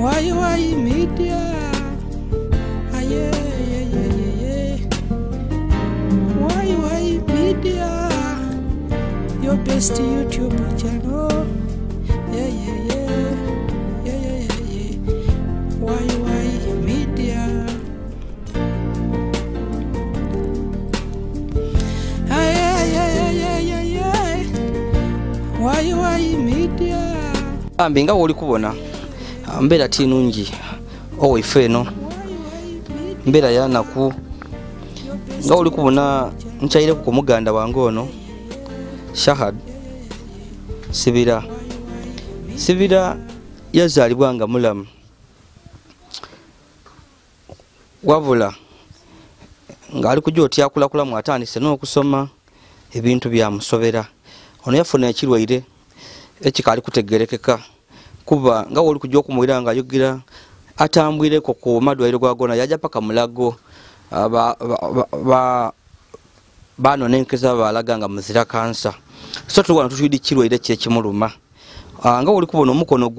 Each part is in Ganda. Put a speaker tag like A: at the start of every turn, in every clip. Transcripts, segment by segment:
A: YY Media. Aye, yeah, yeah, yeah, yeah. YY Media, your best YouTube channel. Yeah, yeah, yeah, yeah, yeah, yeah, yeah. YY Media. Aye, aye, aye, aye, aye, aye. YY Media.
B: Ambi nga woli kubona mbeera tinungi owaife eno mbeera yanaku nga oli kubona nkyaireku ku muganda wange ono Shahad Sibira. Sibira yazaalibwa nga mulamu, wabula ng'ali kujja otyakulakulamu atandise n'okusoma ebintu byamusobera. Ono yafuna ekirwaire ekikaali kutegerekeka kuba nga woli kujja okumuwira nga ayogera atambwireko ku madwaliro gwagona yajja paka Mulago banonenkeza balaga nga muzira kansa. So tuwana tutwidi kirwaire kye kimuluma nga woli kubona omukono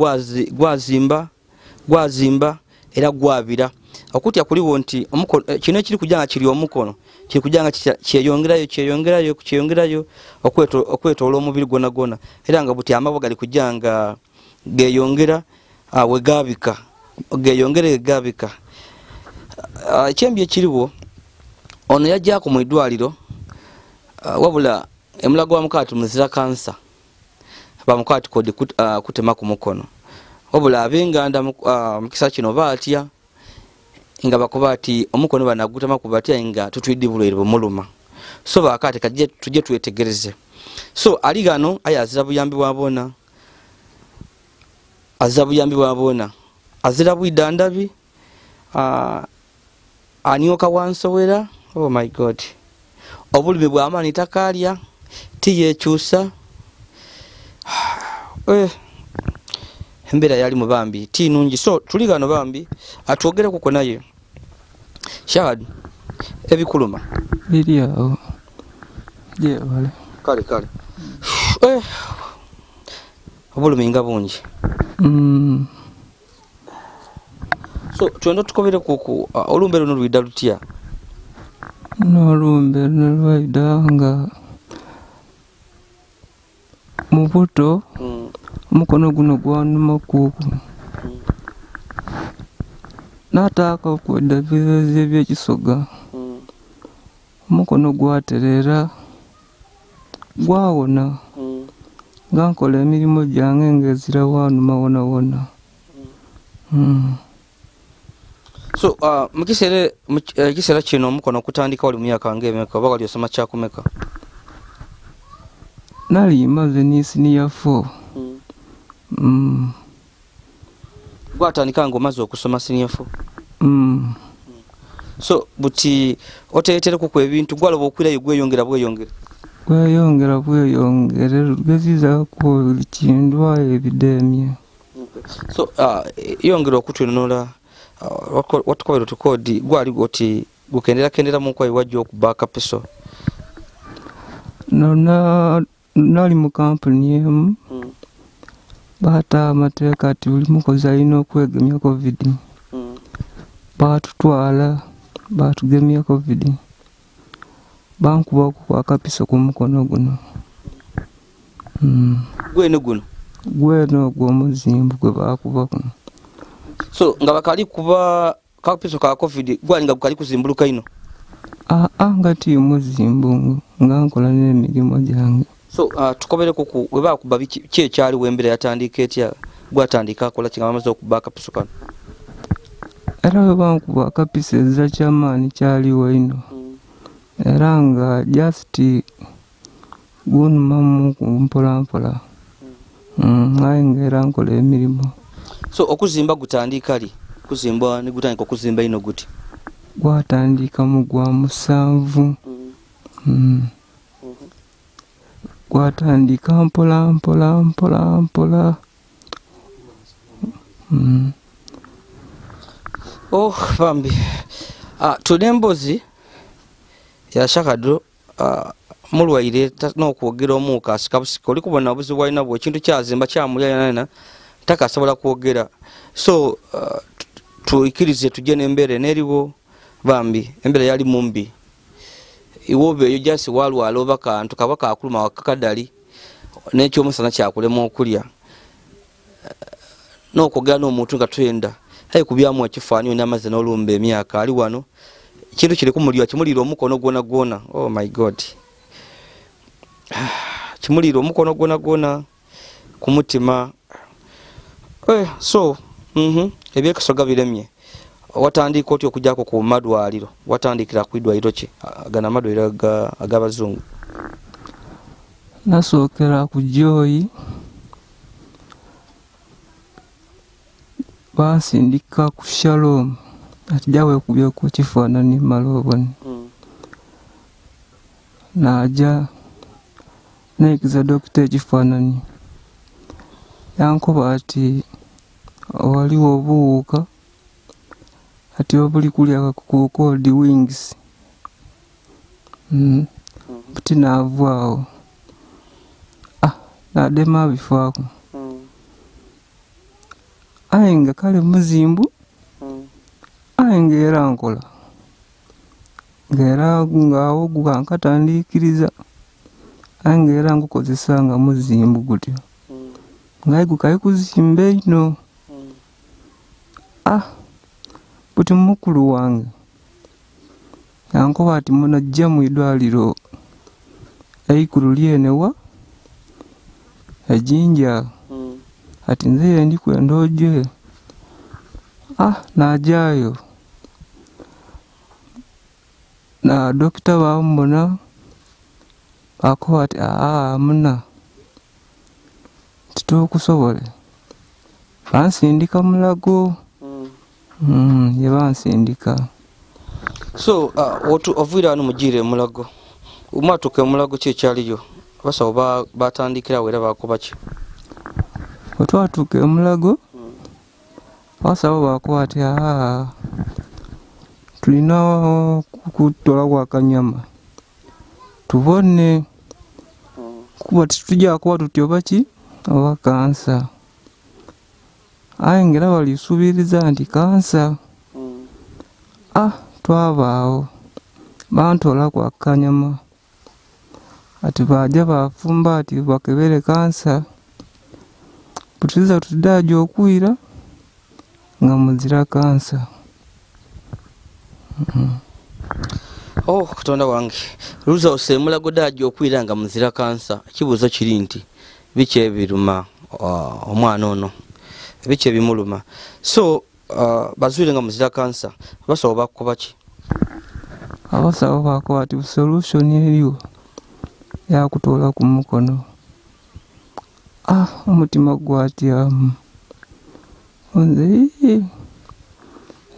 B: gwazimba era gwabira. Okutya kuliwo nti omukono kino ekiri kujja nga kiri omukono kiri kujja nga kyeyongerayo kyeyongerayo okwetoola omubiri gwona gwona, era nga buti amabwa gali kujja nga geyongera wegabika geyongere gegabika. Ekyembi ekiriwo ono yajjako mu ddwaliro, wabula emulago wa mukaati muzira kansa bamukaati kodi kutema ku mukono, wabula ab'enganda mukisa kino baatya nga bakuba ati omukono banagutema ku batya nga tutwidde bulwaire bumuluma. So bakaati kajje tujje twetegereze. So ali gano aye azira buyambi bwa bona, azira buyambi bwa bona, azira bwidandabi, anyoka wansowera. Oh my God, obulumi bw'amaanyi takalya tiyekyusa. Embeera yali mu bambi ti nungi. So tuli gano bambi atwogereko naye. Shahad, ebikuluma
C: biri awo gyebale.
B: Kale kale. Obulumi nga bungi. So twenda tukobere kuku olumbe luno lwida lutya?
C: N'olumbe luno lwaida nga mu buto omukono guno gwanuma kuku n'ataaka okwedda bizozi ebyekisoga, omukono gwaterera gwawona nga nkola emirimu gyange ng'ezira wanuma wona wona.
B: So mukiseera kino omukono okutandika wali mu myaka ng'emeka oba wali osoma kyakumeka?
C: Nali maze ni siniya 4.
B: Gwatandika ng'omaze okusoma siniya 4? So buti oteetereko ku ebintu gwaloba okwirayo gweyongera bweyongera?
C: Gweyongera bweyongera lugezizaako buli kintu ebidemye.
B: So yongera okutwinonola watukobera otukodi gwali oti gukendera kendera mu kwayi wajja okuba akapiso?
C: Nali mu kampuni emu baata amateeka ati buli mukozi alina okwegemya COVID. Baatutwala baatugemya COVID, bankubaku akapiso ku mukono guno.
B: Gweno guno?
C: Gweno ogw'omuzimbu gwe baakuba kuno.
B: So nga bakali kuba kapiso ka COVID gwali nga gukali kuzimbuluka ino?
C: Nga ti muzimbu nga nkola n'emirimu gyange.
B: So tukobereko ku we bakuba ki ekyaliwo embeera yatandika etya gwatandika akola ki nga bamaze okuba akapiso kano?
C: Era we bankuba akapiso ezira kyamaanyi kyaliwo ino, era nga just gunumamu mpola mpola, aye nga era nkola emirimu.
B: So okuzimba gutandika li? Kuzimba ne gutandika okuzimba ino guti?
C: Gwatandika mu gwa 7. Gwatandika mpola mpola mpola mpola.
B: Oh bambi, tuli embozi ya Shahad mulwaire n'okwogera omuuka asika busika. Oli kubona obuzibu bw'alina bwe ekintu kyazimba kyamulya yanana Takasobola kwogera. So tuikirize tujje n'embeera n'eriwo bambi embeera yali mumbi. Iwobe eyo jasi walwala oba kantu kaba kakuluma wakakadali n'ekyomusana kyakulema okulya n'okwogera n'omuntu nga twenda aye kubyamu ekifaananyi n'amazzi n'olumba emyaka ali wano ekintu kiri kumulira kimulira omukono gwona gwona. Oh my God, kimulira omukono gwona gwona ku mutima. So ebyekasoga biremye. Watandika otya okujjako ku madwaliro? Watandikira ku ddwaliro ki? Gano amadwaliro ag'abazungu.
C: Nasookera ku Joy, bansindika ku Shalom ati jja weekubyeko ekifaananyi mmale obone. Naja neekiza dokita ekifaananyi, yankuba ati waliwo obuwuka ati obuli kulya ku cold wings. Buti naavaawo nadema bifaako. Aye nga kale muzimbu, aye nga era nkola nga era ngaawo gukankatandiikiriza, aye nga era ngukozesa nga muzimbu gutyo, nga aye gukali kuzimba ino. Buti mukulu wange yankoba ati munajja mu idwaliro eikulu lyenewa ejinja, ati nze ndi kwenda oje. Najayo na dokita bamubona bakoba ati muna titukusobole, bansindika Mulago. Ye bansindika.
B: So oviira wano mugire Mulago, omwatuuka Mulago ki ekyaliyo? Abasawo batandikirawo era bakoba ki?
C: Bwe twatuuka Mulago, abasawo bakoba ati tulina kutolaku akanyama tubone kuba titujja kuba tuti oba ki oba kansa. Aye nga era balisuubiriza nti kansa. Twabaawo bantoolaku akanyama ati baja bafumba ati bakebere kansa. Butuliza tutiddaja okwira nga muzira kansa.
B: Oh, Katonda wange, luza ose Mulago daja okwira nga muzira kansa. Ekibuuzo kiri nti biki ebiruma omwana ono, biki ebimuluma? So bazuire nga muzira kansa, abasawo bakukoba ki?
C: Abasawo bakoba ati solution eriwo yakutoola ku mukono. Omutima gwatyamu nze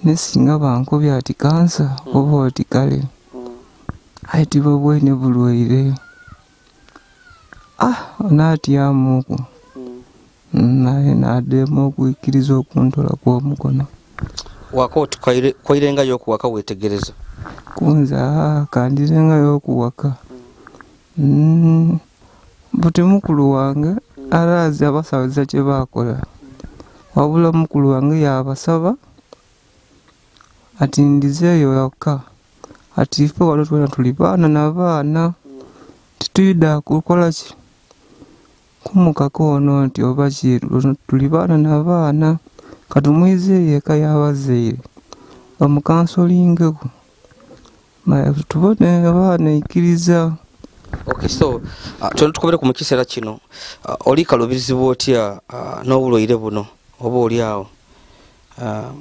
C: nesinga bankobya ati kansa oba oti kale aye tiba bwene bulwaire. Naatyamuku naye nadema okwikiriza okuntola kw'omukono.
B: Waka oti kwairengayo okuwaka weetegereza?
C: Kunze kandirengayo okuwaka. Buti mukulu wange arazi abasawo kye baakola, wabula mukulu wange yabasaba ati ndizeeyo waka, ati ife wano twena tuli baana na baana, titwida kukola ki kumukaka ono nti oba ki tuli baana na baana, katumwizeeyo eka y'abazaire bamukansolingeko tubone abaana ikkiriza.
B: Okay, so tukobere ku mukiseera kino oli kaluubirizibwa otya n'obulwaire buno oba oli awo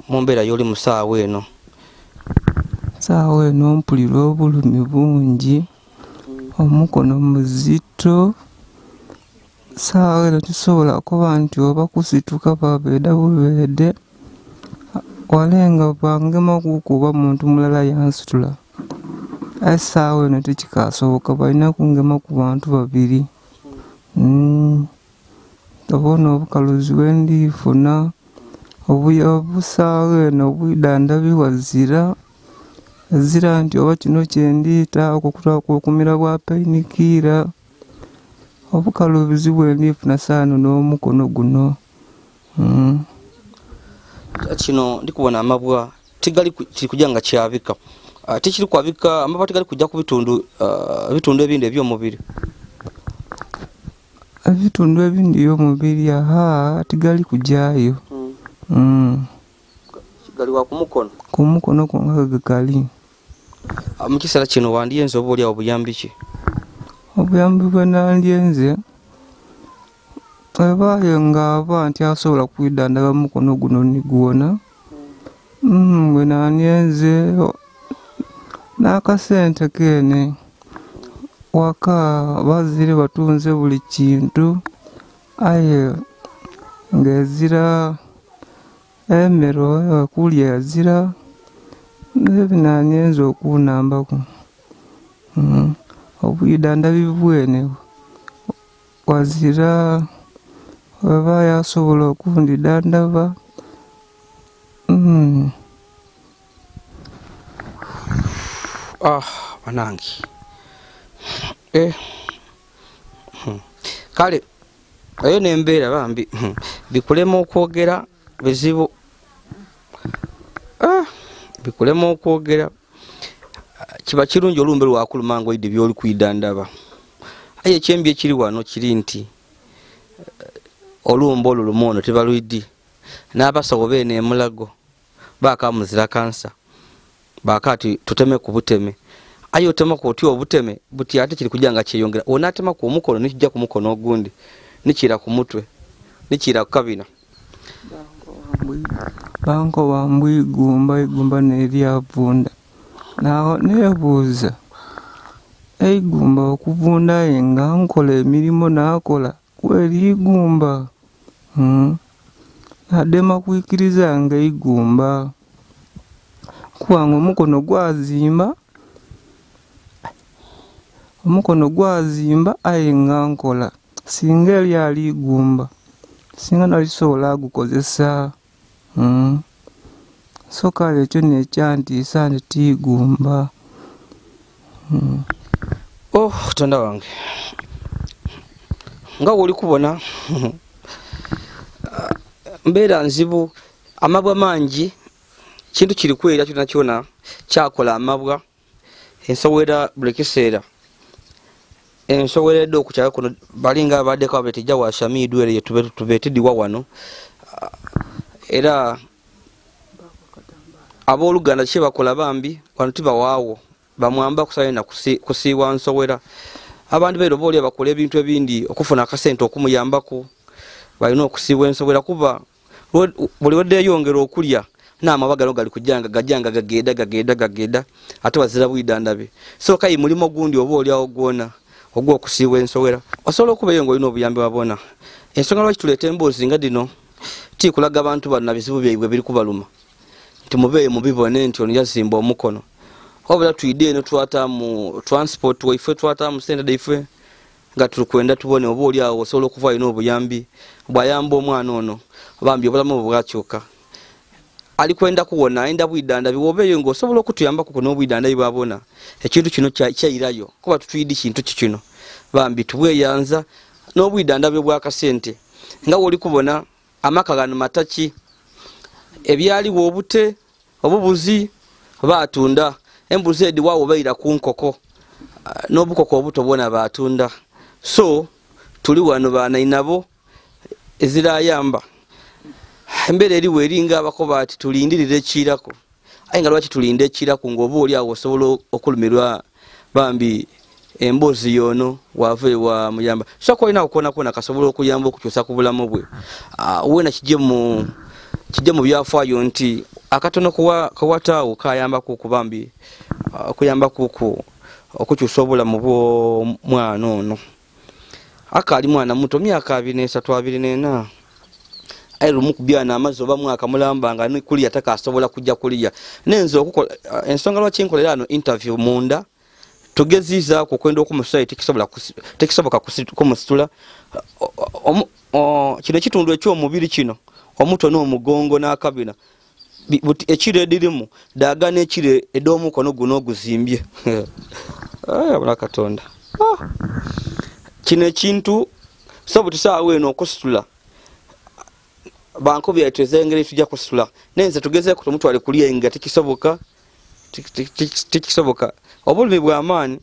B: mu mbeera y'oli mu ssaawa eno?
C: Ssaawa eno mpulira obulumi bungi, omukono muzito. Ssaawa eno tisobola kuba nti oba kusituka babeeda bubeede, walenga bangema kuba muntu mulala yansitula. Aye ssaawa eno tekikasoboka, balina kungema ku bantu babiri. Obona obukaluzi bwendifuna obusaawa eno obwidandhabi wazira zira nti oba kino kyendiita okumira bwa painkiller. Obukaluubizi bwendifuna saano n'omukono guno.
B: Kino ndikubona amabwa tigali kiri nga kyabika. Tikiri kwabika amabwa tigali kujja ku bitundu bitundu ebindi eby'omubiri.
C: Ebitundu ebindi by'omubiri aha tigali kujyayo.
B: Kigali wa kumukono.
C: Kumukono kwonka gakali.
B: Mu kiseera kino wandiyenze oba oli awo buyambi ki?
C: Obuyambi bwe nandyenze ebaye ng'aba nti asobola kwidandaba mukono guno niguwona. Bwe nandyenze n'akasente keene waka bazire batunze buli kintu aye ng'ezira emmere okulya ezira nebinanyenza okunambaku. Obwidandabi bwene wazira oba yasobola okundidandaba.
B: Banange. Kale eyo nembeera bambi bikulema okwogera bizibu. Bikulema okwogera kiba kirungi olumbe lwakuluma ng'oyidde by'oli kwidandaba. Aye ekyembi ekiri wano kiri nti olumbe olwo lumu ono tebalwiddi n'abasawo beene emulago bakamuzira kansa baakaati tuteme ku buteme. Aye otemako otya obuteme buti ate kiri kujja nga kyeyongera. Onaatemako omukono nekijja ku mukono ogundi nikira ku mutwe nikira ku kabina.
C: Bankoba mbu igumba igumba neryavunda. Naho nebuuza eigumba okuvunda aye nga nkola emirimu naakola kweri igumba. Nadema kwikiriza nga eigumba kubanga omukono gwazimba aye nga nkola singa eryali igumba singa nalisobola gukozesa. So kale ekyo nekyantiisa nti tigumba.
B: Oh, Katonda wange nga woli kubona mbeera nzibu amabwa mangi kintu kiri kwera kyona kyona kyakola amabwa ensowera buli kiseera ensowera edda okukyala kuno balinga abaddeko abetijja washamiidwa ere tubetidiwa wano era abooluganda kye bakola bambi wano tibawaawo bamwamba kusala kusiiwa nsowera. Abandi beero boolya bakola ebintu ebindi okufuna akasente okumuyambako balina okusiiwa ensowera kuba buli wedde eyongera okulya n'amabwa gano gali kujjanga gajjanga gagenda gagenda gagenda ate wazira bwidandabe. So kayi mulimo gundi oba oliawo gwona ogw'okusiiwa ensowera osobola okuba eyo ng'olina obuyambi bwabona. Ensonga lwaki tuleeta emboozi nga dino tikulaga abantu bano na bizibu byaibwe biri kubaluma nti mubeeyo mubibone nti ono yazimba omukono. Wabula tuyidde eno twataamu transport waife twataamu sente daife nga tulikwenda tubone oba oli awo osobola okuva alina obuyambi bwayamba omwana ono bambi obulamu bwe bwakyuka. Ali kwenda kuwona ayenda bwidandabi wobeeyo ng'osobola okutuyambako ku n'obwidandabi bwabona ekintu kino kyayirayo kuba tutuyidde kintu ki kino bambi tubweyanza n'obwidandabi obw'akasente nga woli kubona amaka gano mataki ebyaliwo obute obubuzi baatunda embuzi edi waawo baira ku nkoko n'obukoko obuto bwona baatunda. So tuli wano baanainabo ezirayamba embeera eriwo eringa abakoba ati tulindirire ekirako aye nga lwaki tulinde ekirako ng'oba oli awo osobola okulumirwa bambi emboozi yono wava ewa muyamba. So kolina okukoonakona kasobola okuyamba okukyusa ku bulamu bwe. Weena kijje mu byafaayo nti akatono kawataawo kayambako okubambi okuyambako okukyusa obulamu bw'omwana ono. Akaali mwana muto myaka 23 24 aye lumu kubyana amazzi oba mwaka mulamba nga kulya takasobola kujja kulya. Nenze okukola ensonga lwaki nkolera ano interview munda tugezizaako okwenda okumusayi tekisoboka kumusitula. Kino ekitundu eky'omubiri kino omutwe n'omugongo n'akabina ekiro edirimu daga n'ekiro ed'omukono guno oguzimbye. Abula Katonda. Kino ekintu so buti saawa eno okusitula Bankubi yatwezengeri tujja kusula. Nenze tugezeeko tumutwale kulyenga tikisoboka. Tikisoboka. Obulumi bw'amaanyi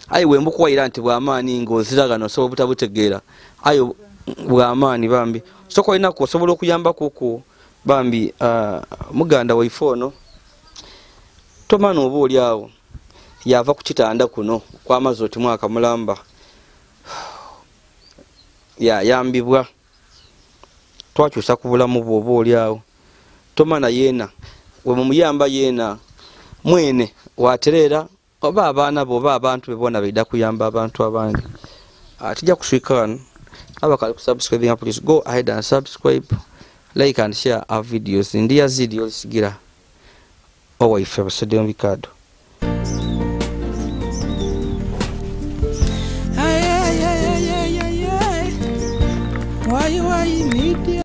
B: ayi wembukuwayira nti bw'amaanyi ng'oziragano osobola obutabutegeera. Ayi bw'amaanyi bambi. Soko olina osobola okuyambako ku bambi muganda waife ono. Tomana oba oli awo yava ku kitanda kuno kw'amazzi oti mwaka mulamba. Yayambibwa. Twakyusa ku bulamu bw'oba oli awo. Tomana yeena we mumuyamba yeena mwene watereera oba abaana bo oba abantu be bona baida kuyamba abantu abandi. Tujja kuswika wano. Abakali ku subscribe, please go ahead and subscribe, like and share our videos. Ndi Yazidi Olisigira owaife Basedde Mubikado.
A: Ay, ay, ay, ay, ay, ay. Why, media?